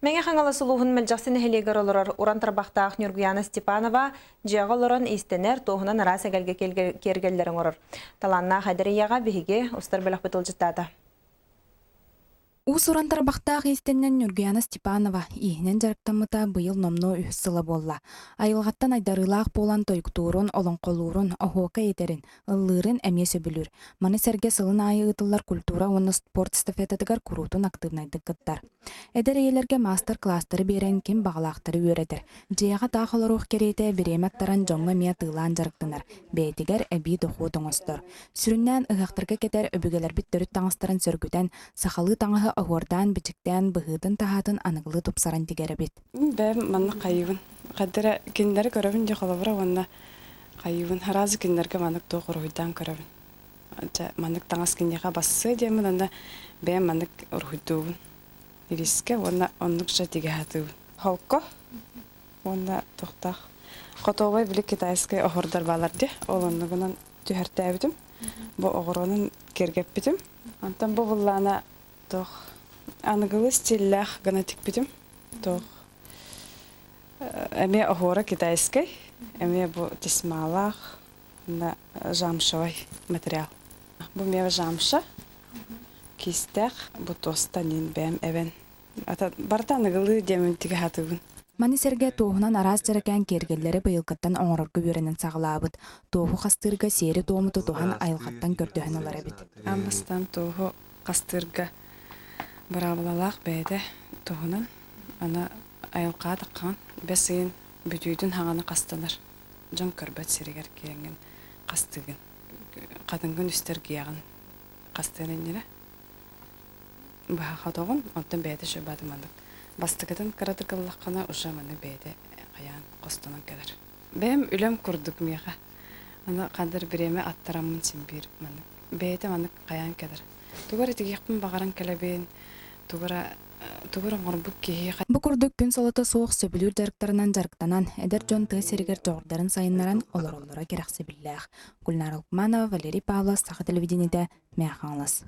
Мэҥэ Хаҥалас улууһун Мэлдьэхси нэһилиэгэр олорор уран тарбахтаах Ньургуйаана Степанова дьиэҕэ олорон иистэнэр, туоһунан араас эгэлгэ киэргэллэри оҥорор. Талааннаах эдэр ийэҕэ биһиги устар бөлөхпүт тылдьыттаата. Уус-уран тарбахтаах иистэнньэн Ньургуйаана Степанова ииһинэн дьарыктаммыта быйыл номнуо үһүс сыла буолла. Айылҕаттан айдарыылаах буолан тойуктуурун, олоҥхолуурун, оһуокай этэрин, ыллыырын эмиэ сөбүлүүр. Маны сэргэ сылын аайы ыытыллар культура уонна спорт эстафетатыгар куруутун актыыбынайдык кыттар. Эдэр ийэлэргэ маастар-кылаастары биэрэн ким баҕалаахтары үөрэтэр. Дьиэҕэ таах олоруох кэриэтэ бириэмэ аттаран дьоҥҥо эмиэ атыылаан дьарыктанар, бэйэтигэр эбии дохуот оҥостор. Сүрүннээн ыһыахтарга кэтэр өбүгэлэрбит төрүт таҥастарын сөргүтэн, сахалыы таҥаһы оһуордаан-бичиктээн, быһыытын-таһаатын аныгылыы тупсаран тигэр эбит. Бэйэм манна хайыыбын. Хайдара кинилэри көрөбүн дии холобура уонна хайыыбын. Араас кинилэргэ маннык туох уруһуйдаан көрөбүн. Дьэ, маннык таҥас киниэхэ бассыа диэммин уонна бэйэм маннык уруһуйдуубун. Илиискэ уонна оннук же тигэ сатыыбын. Холко уонна туохтаах хотуобай били китайскай оһордор баалар дии. Ол оннугунан түһэртээбитим. Бу оҕуруонун киэргэппитим. Онтон бу буллаана туох аныгылыы стиллээх гына тикпитим. Туох эмиэ оһуора китайскай, эмиэ бу тесьмалаах, на жамшевай материал. Бу миэхэ жамша, киистээх, бу туостан бэйэм эбэн. Барыта аныгылыы диэмин тигэ сатыыбын. Маны сэргэ туоһунан араас дьэрэкээн киэргэллэри быйылгыттан оҥорорго үөрэнэн саҕалаабыт. Туоһу хастыырга сиэри-туому тутуһан айылҕаттан көрдөһөн ылар эбит. Аан бастаан туоһу хастыырга быраабылалаах бэйэтэ туһунан аны айылҕаҕа таххан бэс ыйын бүтүүтүн хаҥаны хастанар. Дьон көрбөт сиригэр киэҥҥин хастыыгын. Хатыҥгын үстэр гиэҕин хастыан иннинэ быһа хотоҕун, онтон бэйэтэ шөбааты маннык бастакытын кыратык ыллаххына уже маннык бэйэтэ хайаан хостонон кэлэр. Бэйэм үлэм курдук миэхэ. Аны хандар бириэмэ аттараммын син биир маннык бэйэтэ маннык хайаан кэлэр. Тугу эрэ тигиэхпин баҕаран кэлэбин, тугу эрэ тугу эрэ оҥорбут киһиэхэ Бу курдук күн солото суох сөбүлүүр дьарыктарынан дьарыктанан, эдэр дьон тыа сиригэр дьоҕурдарын сайыннаран олороллоро кэрэхсэбиллээх. Гульнара Лукманова, Валерий Павлов, Саха телевидениетэ, Мэҥэ Хаҥалас.